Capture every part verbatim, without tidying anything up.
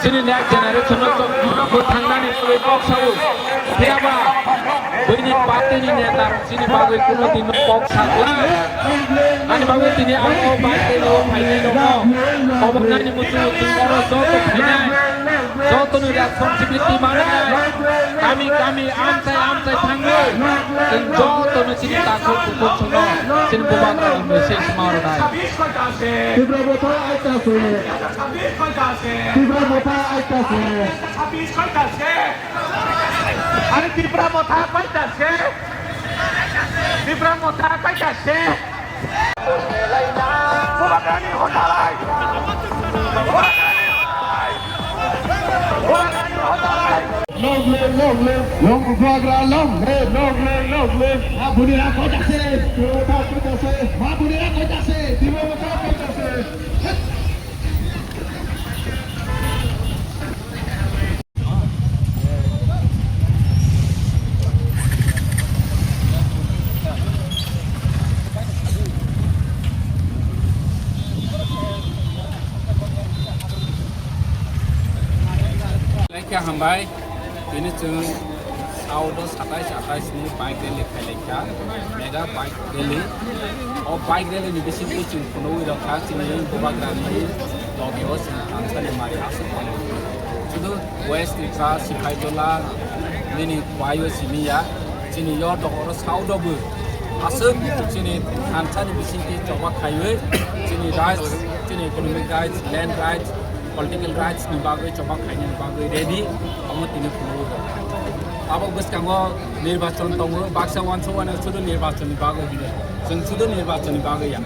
Chini next generation no chwng bo thangnani bagwi kok sao. Phiya ba buini party ni neta rok chini bagwi kuno din kok sa kwrwi. Ani bagwi tini ang o bike rok phainai rok no. Obo nani muchung muchung oro joto phainai. Joto ni responsibility manai. Kami kami amchai amchai thangwi. Chwng joto no chini takhuk bukhuk chwng no. Chini bubagra ni message ma rwnai. Tipra Motha aita sui. Tipra Motha aita sui. ছাব্বিশ কয়টা আছে? আরে ত্রিপুরা মথা কয়টা আছে? ত্রিপুরা মথা কয়টা আছে? Bubagrani hotalai! Bubagrani hotalai! Bubagrani hotalai! Long live, long live, long Bubagra, long live, long live, long live. Ma bhunira koita se, Bubagra koita se, ma bhunira koita se, Bubagra koita se. Lekha hambai, tini chwng South o satais atais ni bike rally khailai kha, mega bike rally. O bike rally ni bisingo chwng phunugwi rwkha chini bubagrani loge o chwng thansani mari aswk tongo. Sudu West Tripura, Sipaijala, nini kwlai o simi ya, chini yo dohoro South o bo aswk chini thansani bisingo choba khaiwi chini rights, chini economic rights, land rights, political rights ni bagwi choba khainani bagwi ready, omo tini phunugwi rwkha. Abo bwskango nirbachon tongo, baksa wansuk wani sudu nirbachon ni bagwi hino. Chwng sudu nirbachon ni bagwi ya.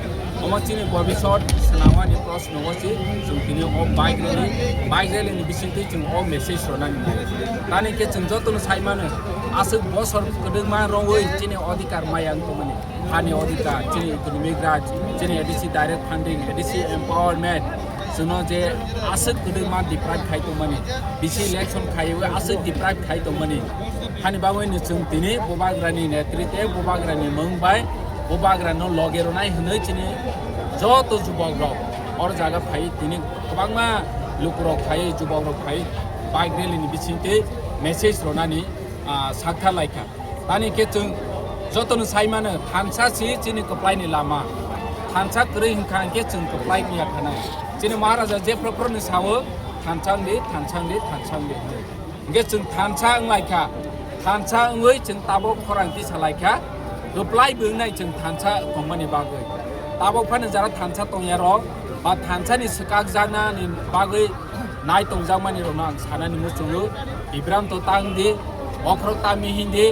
Omo chini bobisot swnamani proshno o se chwng tini o bike rally, bike rally ni bisingtwi chwng o message rwnani nai. Tani khe chwng jotono sai mano, aswk bosor kwdwkma rwui chini odhikar maya wng tongmani. Hani odhikar, chini economic rights, chini A D C direct funding, A D C empowerment, chwngno je aswk kwdwkma deprive khai tongmani, bisi election khaiwi aswk deprive khai tongmani. Hani bagwino chwng tini bubagrani netritwe, bubagrani mung bai, bubagrano loge rwnai hwnwi chini joto jubokrok oro jaga phai tini kwbangma lukurok phai, jubokrok phai bike rally ni bisingtwi message rwnani, ah, sakha laikha. Tani khe chwng jotono sai mano, thansa si chini kwplaini lama. Thansa kwrwi hwnkha hwnkhe chwng kwplai wngya khanai. Chini Maharaja jephru phru ni sao, "Thansa wngdi, thansa wngdi, thansa wngdi," hwnwi. Hwnkhe chwng thansa wnglaikha. Thansa wngwi chwng tabuk khorang tisalaikha. Kwplai bo wngnai chwng thansa tongmani bagwi. Tabuk phano jara thansa tongyarok ba thansani swkakjaknani bagwi nai tongjakmani rokno ang sanani muchungo, bibranto tang di, bokhorok ta mihing di,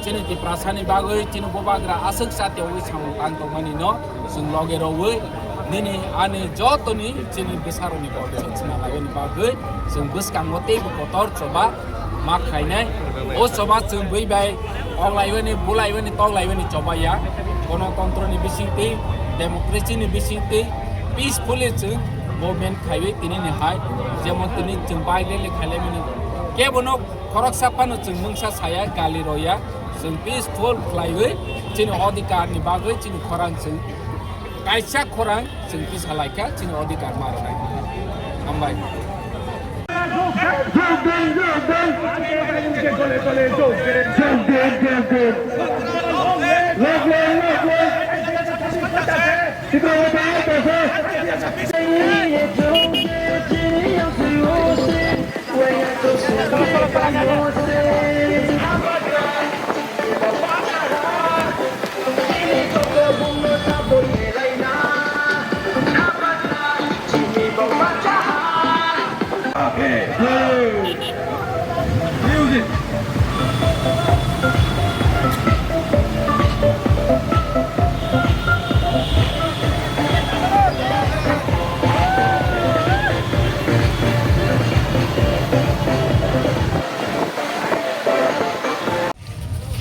chini Tiprasani bagwi, chini bubagra aswk chatiogwi samung tang tongmani no chwng loge rogwi, nini ani jotoni chini bwsarokni bordo chwng chwna laimani bagwi chwng bwskango teibo kotor choba ma khainai. O choba chwng bui bai oglaiwani, bulaiwani, toglaiwani choba ya. Gonotontroni bisingtwi, democracyni bisingtwi, peacefully chwng movement khaiwi tini ni hai, jemon tini chwng bike rally khailaimani. Kebono khoroksa phano chwng mungsa saya, gali roya, chwng peaceful khlaiwi chini odhikar ni bagwi chini khorang chwng kaisa khorang chwng tisa laikha chini odhikar ma rwnai. Hambai.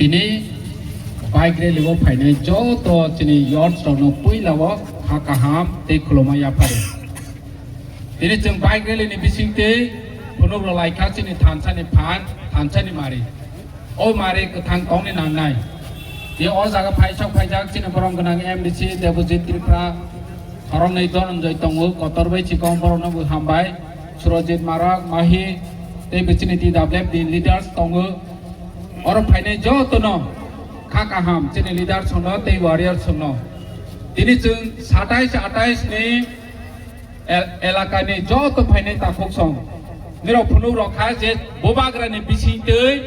Tini bike rally o phainai joto chini youths rokno puila o kha kaham tei khulumma yaphari. Tini chwng bike rally ni bisingtwi phunuk rwlai kha chini thansa ni phan, thansa ni mari. O mari kwthang tongni nangnai. Tei o jaga phaisok phaijak chini borom gwnang M D C Debojit Tripura, khoroknwi Dhananjay tongo, kotor bai chikon borokno bo hambai. Surajit Marak, Mahi, tei bo chini T W F ni leaders tongo. Oro phainai jotono kha kaham chini leaders no tei warriors no. Tini chwng satais atais ni el-, elakani joto phainai takhuk song. Nirok phunuk rok kha je Bubagrani bisingtwi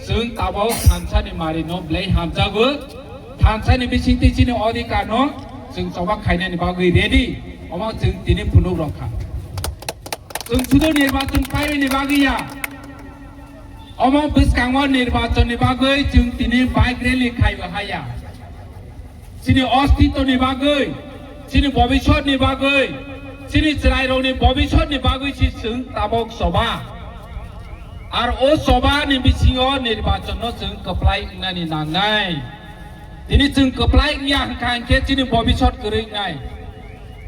chwng tabok thansani mari no belai hamjago. Thansani bisingtwi chini odhikar no chwng choba khainani bagwi ready. Omo chwng tini phunuk rok kha. Chwng sudu nirbachon pairwini bagwi ya. Omo bwskango nirbachonni bagwi chwng tini bike rally khaiwi haya. Chini ostitoni bagwi, chini bobisotni bagwi, chini chwrairokni bobisotni bagwi si chwng tabok choba. Ar o chobani bisingo nirbachonno chwng kwplai wngnani nangnai. Tini chwng kwplai wngya hwnkha hinkhe chini bobisot kwrwi wngnai.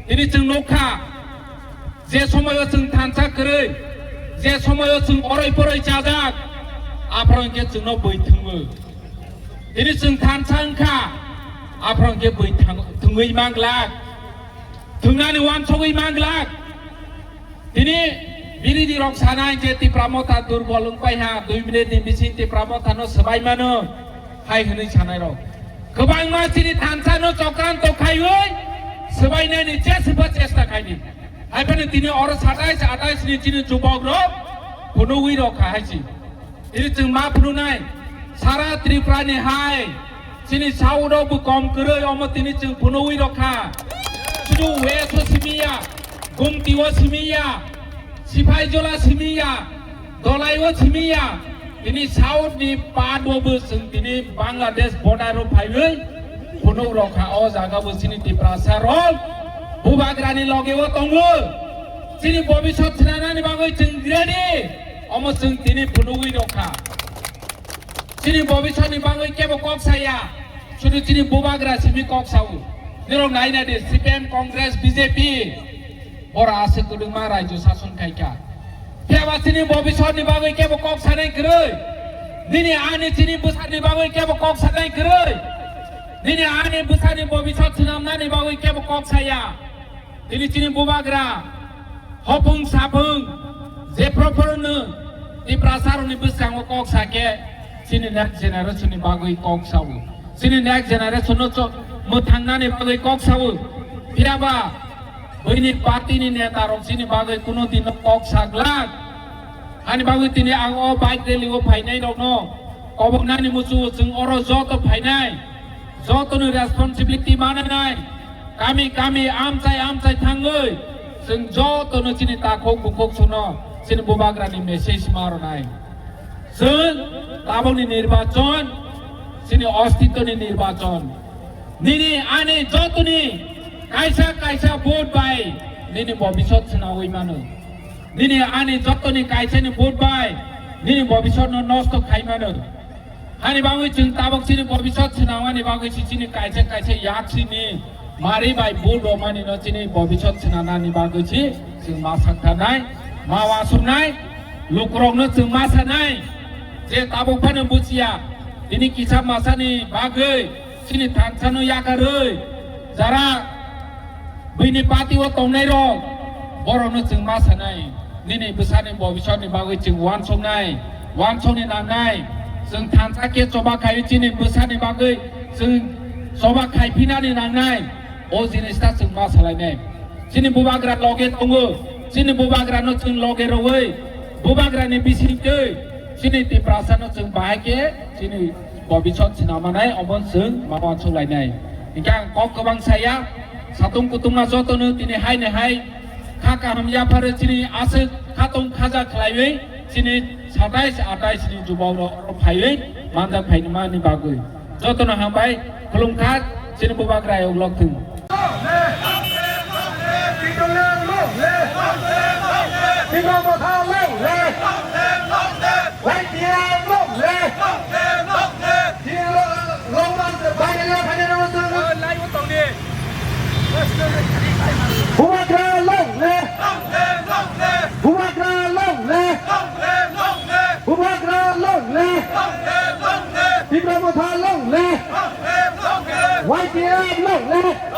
Tini chwng nukha, je somoyo chwng thansa kwrwi, je somoyo chwng oroi poroi chajak, aphoro hinkhe chwngno bwi thwngo. Tini chwng thansa wngkha, aphoro hinkhe bwi thang-, thwngwi manglak, thwngnani uansugwi manglak. Tini biridhi rok sanai je Tipra Motha durbol wngpai ha, dui minute ni bising Tipra Motha no swbai mano, hai hwnwi sanai rok. Kwbangma chini thansa no chokranto khaiwi swbainani jeswba chesta khaidi. Hai phano tini oro satais atais ni chini jubok rok phunugwi rok kha hai si. Tini chwng ma phunuknai, sara Tripura ni hai, chini South rok bo kom kwrwi, omo tini chwng phunugwi rok kha. Sudu West o simi ya, Gumti o simi ya, Sipaijola simi ya, Dolai o simi ya, tini South ni part o bo chwng tini Bangladesh border o phaiwi phunuk rok kha. O jaga bo chini Tiprasa rok Bubagra ni loge o tongo. Chini bobisot swnanani bagwi chwng ready. Omo chwng tini phunugwi rok kha. Chini bobisotni bagwi kebo kok saya. Sudu chini Bubagra simi kok sao. Nirok naina di, C P M, Congress, B J P. Bora aswk kwdwkma raijyo sason khaikha. Phiya ba chini bobisotni bagwi kebo kok sanai kwrwi. Nini ani chini bwsarni bagwi kebo kok sanai kwrwi. Nini ani bwsarni bobisot swnamnani bagwi kebo kok saya. Tini chini Bubagra, hopung sapung, jephru phruno Tiprasarokni bwskango kok sakhe, chini next generation ni bagwi kok sao. Chini next generation no cho-, mwthangnani bagwi kok sao. Phiya ba, buini party ni neta rok chini bagwi kuno dino kok saglak. Ani bagwi tini ang o bike rally o phainai rokno koboknani muchungo chwng oro joto phainai. Jotoni responsibility mananai, kami kami amchai amchai thangwi chwng jotono chini takhuk bukhuk sono chini Bubagrani message ma rwnai. Chwng tabokni nirbachon, chini ostitoni nirbachon. Nini ani jotoni kaisa kaisa vote bai nini bobisot swnawi mano. Nini ani jotoni kaisani vote bai nini bobisotno nosto khai mano. Hani bagwi chwng tabok chini bobisot swnamani bagwi si chini kaisa kaisa yaksini mari bai bul romani no chini bobisot swnamnani bagwi si chwng ma saktanai, ma wasuknai, lukurokno chwng ma sanai je tabok phano buchiya tini kisa masani bagwi chini thansano yakarwi jara Bini party o tongnai rok, borokno chwng ma sanai, nini bwsani bobisotni bagwi chwng uansuknai, uansukni nangnai, chwng thansa khe choba khai chini bwsani bagwi chwng choba khai phinani nangnai, o jinis ta chwng ma salainai. Chini Bubagra loge tongo, chini Bubagrano chwng loge rwui, Bubagrani bisingtwi chini Tiprasano chwng bahai khe chini bobisot sinamanai, omo chwng ma uansuk lainai. Hinkhe ang kok kwbang saya, satung kutungma jotono tini hai ni hai kha kaham yapharo chini aswk khatong khaja khlaiwi chini satais atais ni jubok rok oro phaiwi manjak phainimani bagwi. Jotono hambai khulumkha, chini Bubagra ayuk lok thung. Bubagra long live! Bubagra long live! Bubagra long live! Tipra Motha long live! Y T F long live!